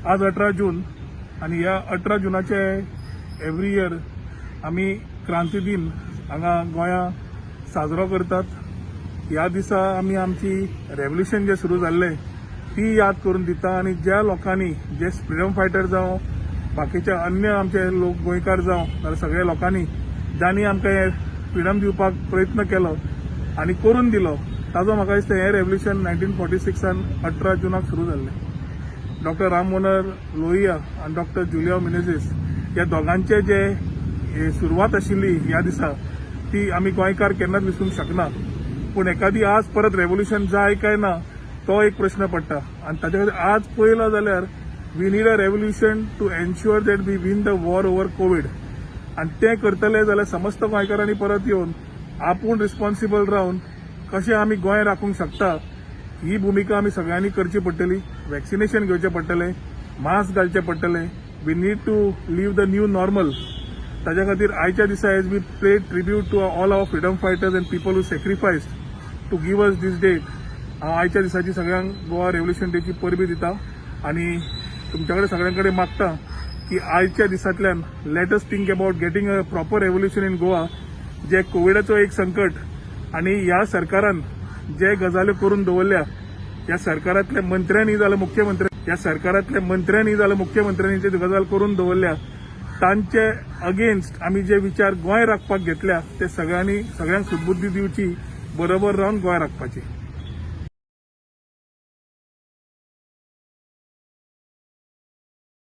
आज 18 जून आनी ह्या 18 जुनाचे एवरी इयर आमी क्रांती दिन हांगा गोंया साजरो करतात. ह्या दिसा आमी आमची रेवल्युशन जें सुरू जाल्लें ती याद करून दिता आनी ज्या लोकांनी, जे फ्रिडम फायटर जावं, बाकीचे अन्य आमचे लोक गोंयकार जावं, नाल्यार सगळ्या लोकांनी जांणी आमकां हें फ्रिडम दिवपाक प्रयत्न केलो आनी करून दिलो, ताजो म्हाका दिसता हें रेवल्युशन 1946 सान 18 जुनाक सुरू जाल्लें. डॉक्टर राम मनोहर लोहिया आनी डॉक्टर जुलियो मिनेझीस ह्या दोगांचे जे हे सुरवात आशिल्ली ह्या दिसा, ती आमी गोंयकार केन्नाच विसरूंक शकना. पूण एकादी आज परत रेवोल्युशन जाय काय ना, तो एक प्रश्न पडटा. आनी ताच्या खातीर आज पळयलो जाल्यार we need a revolution to ensure that we win the war over Covid. आनी तें करतले जाल्यार समस्त गोंयकारांनी परत येवन आपूण रिस्पॉन्सिबल रावन कशें आमी गोंय राखूंक शकता, ही भुमिका आमी सगळ्यांनी करची पडटली. वॅक्सिनेशन घेवचें पडटलें, मास्क घालचें पडटलें. We need to live the new normal. ताच्या खातीर आयच्या दिसा, as we pay tribute to all our freedom fighters and people who sacrifice to give us this date, हांव आयच्या दिसाची सगळ्यांक गोवा रेव्होल्युशन डेची परबी दिता आनी तुमच्या कडेन सगळ्यां कडेन मागता की आयच्या दिसांतल्यान let us think about getting a proper revolution in Goa. जे कोविडाचो एक संकट आनी ह्या सरकारान जे गजाल्यो करून दवरल्या, ह्या सरकारांतल्या मंत्र्यांनी जाल्यार मुख्यमंत्री, ह्या सरकारांतल्या मंत्र्यांनी जाल्यार मुख्यमंत्र्यांनी जे गजाल करून दवरल्या, तांचे अगेन्स्ट आमी जे विचार गोंय राखपाक घेतल्या, ते सगळ्यांनी सगळ्यांक सुदबुद्धी दिवची, बरोबर रावन गोंय राखपाची.